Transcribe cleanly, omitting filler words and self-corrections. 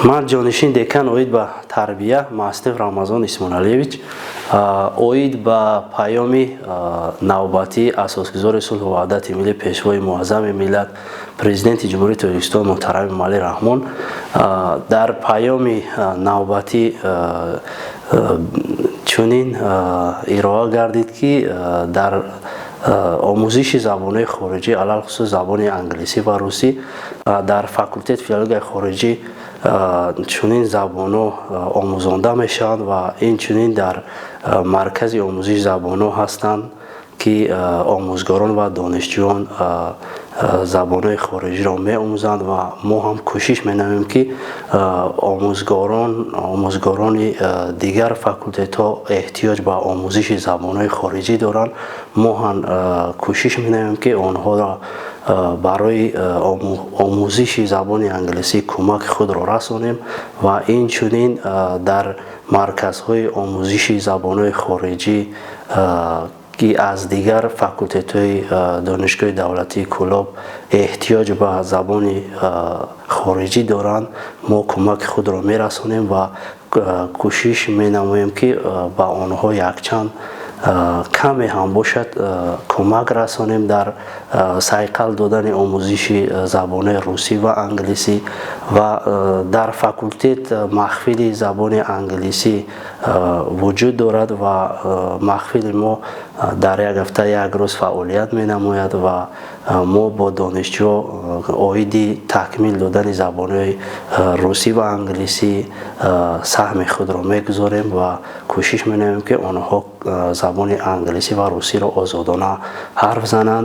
Ман ҷонишин декан оид ба тарбия Мастев Рамазон Исмоналиевич. Оид ба паёми навбатии Асосгузори сулҳу ваҳдати миллӣ, Пешвои муаззами миллат, Президенти Ҷумҳурии Тоҷикистон муҳтарам Эмомалӣ Раҳмон, дар паёми навбатӣ чунин ироа гардид, ки дар омӯзиши забонҳои хориҷӣ, алалхусус забони англисӣ ва русӣ, дар факултети филологияи хориҷӣ чунин забонҳо омӯзонда мешаванд ва инчунин дар маркази омӯзиши забонҳо ҳастанд, ки омӯзгорон ва донишҷӯён забонҳои хориҷиро меомӯзанд. Ва мо ҳам кӯшиш менамоем, ки омӯзгорони дигар факултетҳо эҳтиёҷ ба омӯзиши забонҳои хориҷӣ доранд. Мо ҳам кӯшиш менамоем, ки онҳоро барои омӯзиши забони англисӣ кӯмаки худро расонем. Ва инчунин дар марказҳои омӯзиши забонҳои хориҷӣ, ки аз дигар факултетҳои Донишгоҳи давлатии Кӯлоб эҳтиёҷ ба забони хориҷӣ доранд, мо кӯмаки худро мерасонем ва кӯшиш менамоем, ки ба онҳо якчанд каме ҳам бошад кӯмак расонем дар сайқал додани омӯзиши забони русӣ ва англисӣ. Ва дар факултет маҳфили забони англисӣ вуҷуд дорад ва маҳфили мо дар як ҳафта як рӯз фаъолият менамояд ва мо бо донишҷӯ оиди такмил додани забонҳои русӣ ва англисӣ саҳми худро мегузорем ва кӯшиш менамоем, ки онҳо забони англисӣ ва русиро озодона ҳарф зананд.